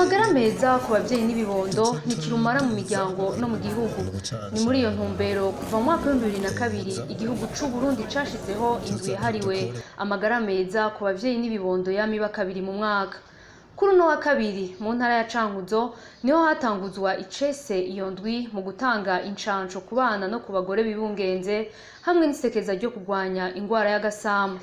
Amagara meza ku bavyeyi n'ibibondo ni kirumara mu miryango no mu gihugu. Ni muri iyo ntumbero kuva mu mwaka w'2002 igihugu c'u Burundi cashizeho indwi yahariwe amagara meza ku bavyeyi n'ibibondo yama iba kabiri mu mwaka. Kuri uno wa kabiri mu ntara ya Cankuzo niho hatanguzwa icese iyo ndwi mu gutanga incanco ku bana no ku bagore bibungenze hamwe n'isekeza ryo kurwanya ingwara y'agasama.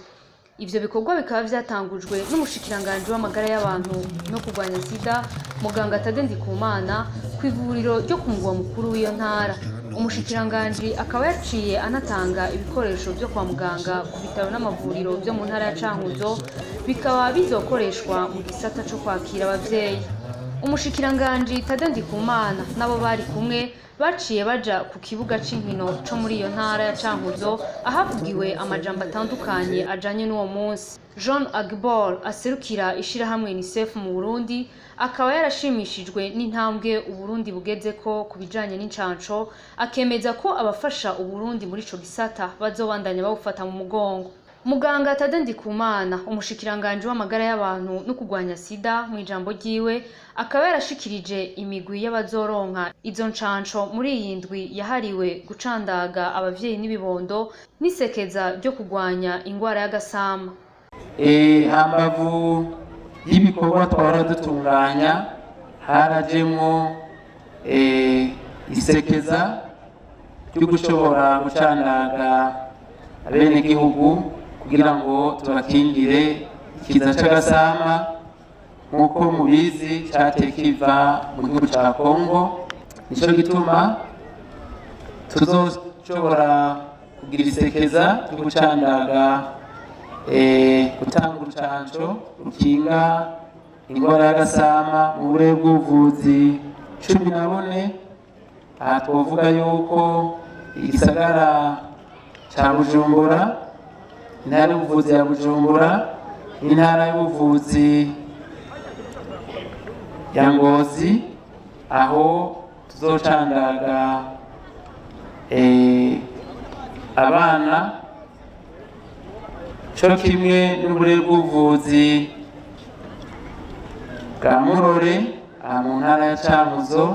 Ivyo bikorwa bikaba vyatangujwe n'umushikiranganji w'amagara y'abantu no kurwanya sida, muganga Tade Ndikumana, kw'ivuriro ryo ku mugwa mukuru w'iyo ntara. Umushikiranganji akaba yaciye anatanga ibikoresho vyo kwa muganga ku bitaro n'amavuriro vyo mu ntara ya Cankuzo, bikaba bizokoreshwa mu gisata co kwakira abavyeyi. Umushikiranganji Tade Ndikumana n'abo bari kumwe baciye baja ku kibuga c'inkino co muri iyo ntara ya Cankuzo, ahavugiwe amajambo atandukanye ajanye n'uwo munsi. Jean Agbor aserukira ishirahamwe UNICEF mu Burundi akaba yarashimishijwe n'intambwe Uburundi bugezeko ku bijanye n'incanco, akemeza ko abafasha Uburundi muri ico gisata bazobandanya babufata mu mugongo. Muganga Tade Ndikumana, umushikiranganji w'amagara y'abantu no kurwanya sida, mw'ijambo ryiwe akaba yarashikirije imigwi y'abazoronka izo ncanco muri iyi ndwi yahariwe gucandaga abavyeyi n'ibibondo n'isekeza ryo kurwanya ingwara y'agasama. Hambavu y'ibikorwa twahora dutunganya, harajemwo isekeza ryo gushobora gucandaga abenegihugu kugira ngo tubakingire ikiza c'agasama. Nk'uko mubizi, cateye kiva mu gihugu ca Kongo. Nico gituma tuzoshobora kugira isekeza ryo gucandaga, gutanga urucanco rukinga ingwara y'agasama mu burere bw'ubuvuzi 14. Aha twovuga yuko igisagara ca Bujumbura, intara y'ubuvuzi ya Bujumbura n'intara y'ubuvuzi ya Ngozi, aho tuzocandaga abana, co kimwe n'uburere bw'ubuvuzi bwa Murore aha mu ntara ya Cankuzo,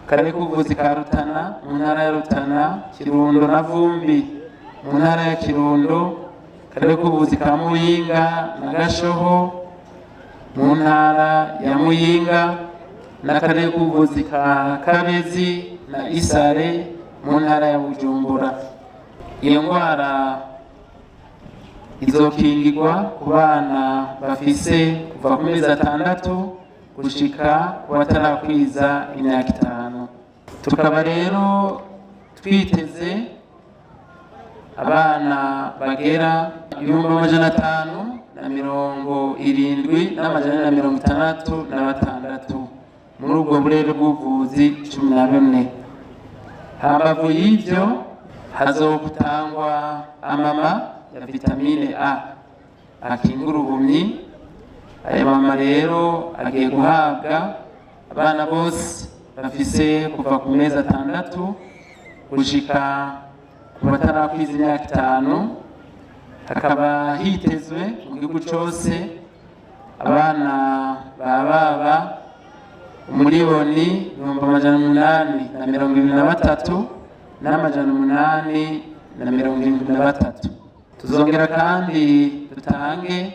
akarere k'ubuvuzi ka Rutana mu ntara ya Rutana, Kirundo na Vumbi mu ntara ya Kirundo, akarere k'ubuvuzi ka Muyinga na Gashoho mu ntara ya Muyinga, n'akarere k'ubuvuzi ka Kabezi na Isare mu ntara ya Bujumbura. Iyo ndwara izokingirwa ku bana bafise kuva ku mezi 6 gushika ku batarakwiza imyaka 5. Tukaba rero twiteze abana bagera 570,466 muri ubwo burere bw'ubuvuzi 14. Hambavu y'ivyo, hazotangwa amama ya vitamine A akinga uruhumyi. Ayo mama rero agiye guhabwa abana bose bafise kuva ku mezi 6 gushika ku batarakwiza imyaka 5. Hakaba hitezwe mu gihugu cose abana bababa 1,823,873. Tuzongera kandi dutange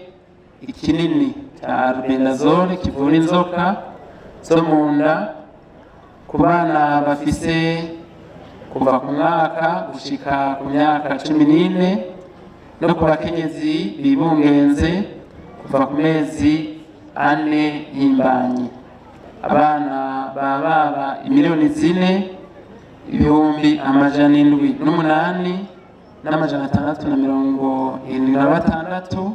ikinini cya albendazole kivura inzoka zo mu nda ku bana bafise kuva ku mwaka gushika ku myaka 14, no ku bakenyezi bibungenze kuva ku mezi 4 y'imbanyi. Abana bababa 4,708,676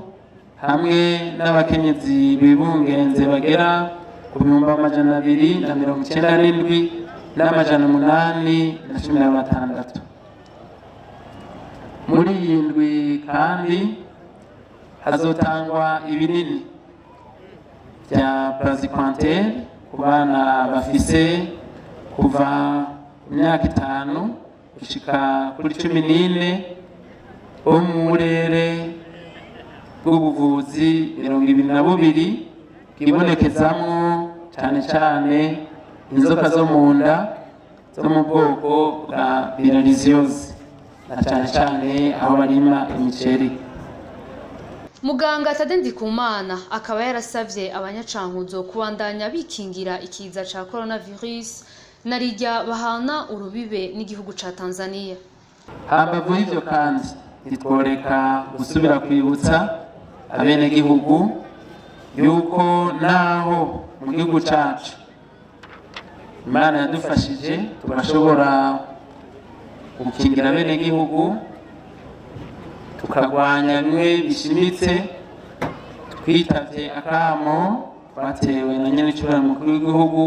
hamwe n'abakenyezi bibungenze bagera ku 297,816. Muri iyi ndwi kandi hazotangwa ibinini bya praziquantel ku bana bafise kuva ku myaka 5 gushika kuri 14 bo mu burere bw'ubuvuzi 22 bwibonekezamwo. cyane cyane inzoka zo mu nda zo mu bwoko bwa bilharziose, na cyane cyane aho barima imiceri. Muganga Tade Ndikumana akaba yarasavye abanyacankuzo kubandanya bikingira ikiza ca coronavirus, narirya bahana urubibe n'igihugu ca Tanzania. Hambavu y'ivyo kandi, ntitworeka gusubira kwibutsa abenegihugu yuko naho mu gihugu cacu Imana yadufashije tugashobora gukingira abenegihugu, tukagwanya bimwe bishimitse, twitavye akamo twatewe na nyenicubahiro mukuru w'igihugu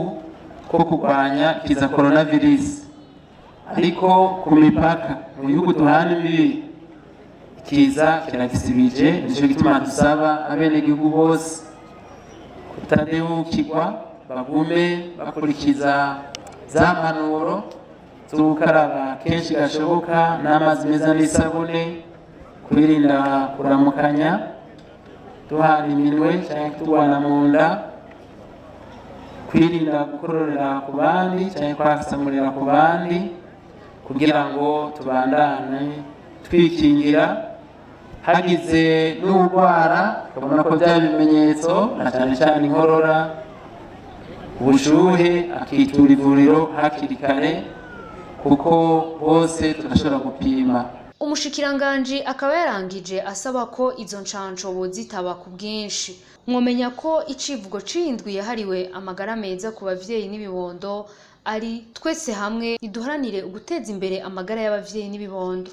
ko kurwanya ikiza coronavirus, ariko ku mipaka mu bihugu duhana imbibi ikiza kiragisibije. Nico gituma dusaba abenegihugu bose kutadehukirwa, bagume bakurikiza za mpanuro zo gukaraba kenshi gashoboka n'amazi meza n'isabune, kwirinda kuramukanya duhana iminwe cyangwa turwana mu nda, kwirinda gukororera ku bandi cyangwa kwasamurira ku bandi, kugira ngo tubandane twikingira. Hagize n'urwara ukabona ko bya bimenyetso, na cyane cyane inkorora, ubushuhe, akitura ivuriro hakiri kare, kuko bose turashobora gupima. Umushikiranganji akaba yarangije asaba ko izo ncanco bozitaba ku bwinshi. Mwomenya ko icivugo c'indwi yahariwe amagara meza ku bavyeyi n'ibibondo ari "Twese hamwe niduharanire uguteza imbere amagara y'abavyeyi n'ibibondo".